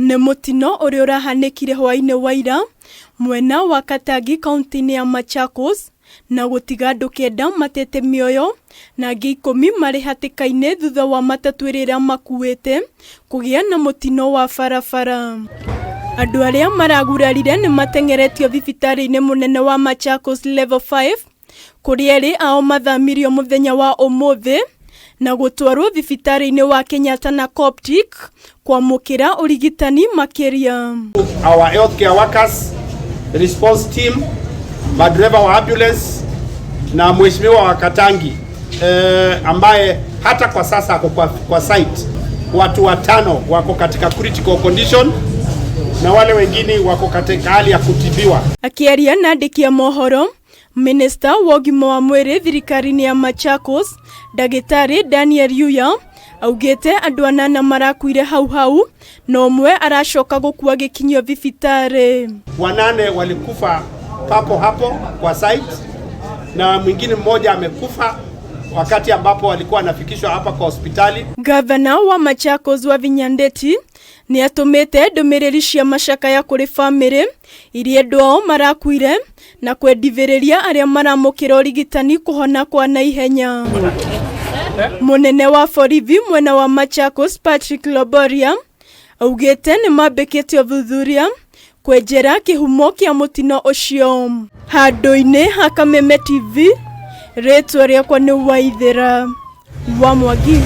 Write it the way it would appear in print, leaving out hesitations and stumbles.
Nĩ mũtino ũrĩa ũrahanĩkire hwaĩ-inĩ wa ira mwena wa Katangi kaunti-inĩ ya Machakos na gũtiga andũ kenda matete mĩoyo na angĩ ikũmi marĩ hatĩka-inĩ thutha wa matatũ ĩrĩa ĩramakuĩte kũgĩa na mũtino wa barabara. Andũ arĩa maragurarire nĩ mateng'eretio thibitarĩ-inĩ mũnene wa Machakos Level 5 kũrĩa erĩ ao mathamirio mũthenya wa ũmũthĩ na gũtwarwo thibitarĩ-inĩ wa Kenyatta na Coptic kwamũkĩra ũrigitani makĩria. Our healthcare workers, response team, madereva wa ambulance na mheshimiwa wa Katangi eh, ambaye hata kwa sasa ako kwa, kwa site. Watu watano wako katika critical condition na wale wengine wako katika hali ya kutibiwa. Akĩaria na andĩki a mohoro, Minista wa ũgima wa mwĩrĩ thirikari-inĩ ya Machakos, Ndagĩtarĩ Daniel Yuya, augĩte andũ anana marakuire hau hau na ũmwe aracoka gũkua gĩkinyio thibitarĩ. Wanane walikufa papo hapo kwa site na mwingine mmoja amekufa wakati ambapo walikuwa wanafikishwa hapa kwa hospitali. Gavana wa Machakos Wavinya Ndeti nĩ atũmĩte ndũmĩrĩri cia macakaya kũrĩ bamĩrĩ iria endwa ao marakuire na kwendithĩrĩria arĩa maramũkĩra ũrigitani kũhona kwa naihenya. Mũnene wa borithi mwena wa Machakos Patrick Loboria augĩte nĩ mambĩkĩte ũthuthuria kwenjera kĩhumo kĩa mũtino ũcio. Handũ-inĩ ha Kameme TV, rĩtwa rĩakwa nĩ Waithĩra wa Mwangi.